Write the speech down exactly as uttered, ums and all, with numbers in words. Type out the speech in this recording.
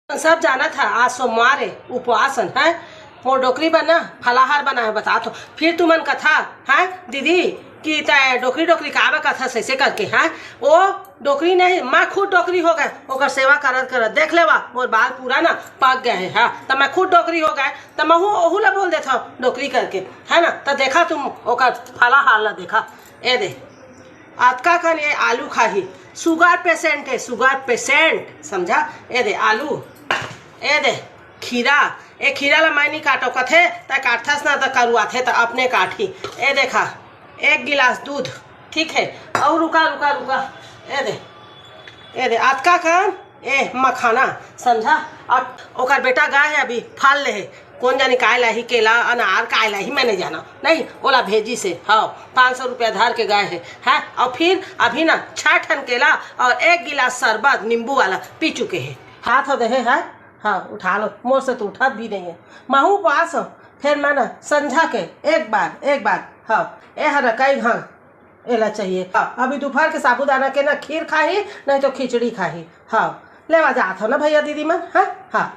सब जानत हे, आज सोमवार हे, उपवास हे, हैं? मोर डोकरी बर ना फलाहार बनाए बता तो। फिर तुमन कथा, हैं दीदी, कि तै डोकरी डोकरी काबर कथा सैसे करके, हैं? ओ डोकरी नहीं, मैं खुद डोकरी हो गए, ओकर सेवा करत करत। देख लेवा, मोर बाल पूरा ना पक गए हे, हाँ, त मैं खुद डोकरी हो गए, त महू ओहू ला बोल देथव डोकरी करके, है ना? त देखा तुम ओकर फलाहार ला देखा, ए दे, अतका कन ये आलू खाही, शुगर पेशेंट हे, शुगर पेशेंट, समझा? ए दे आलू, ए दे खीरा, ए खीरा ला मैं नहीं काटो कथे, तै काटथस ना त करुआथे त अपने काटही। ए देखा, एक गिलास दूध, ठीक हे। अउ रुका, रुका, रुका, ए दे, ए दे, अतका कन, ए मखाना, समझा? अउ ओकर बेटा गे हे अभी फल ले हे, कोन जानी काय लाही, केला, अनार, काय लाही, मैं नहीं जाना, नहीं, ओला भेजिस हे, हाँ, पाँच सौ रुपया धर के गे हे, हैं? अउ फिर अभी ना छह ठन केला अउ एक गिलास शरबत नींबू वाला पी चुके हे, हाथ हो दे हे, हैं? हाँ, उठा लो, मोर से तो उठत भी नहीं हे। महू उपवास हो, फिर मैं ना संझा के एक बार, एक बार, हाँ, ए हर कई घां एला चाहिए। हाँ, अभी दोपहर के साबूदाना के ना खीर खाही, नहीं तो खिचड़ी खाही। हाँ, लेवा जात हो ना भैया दीदी मन, हाँ, हाँ।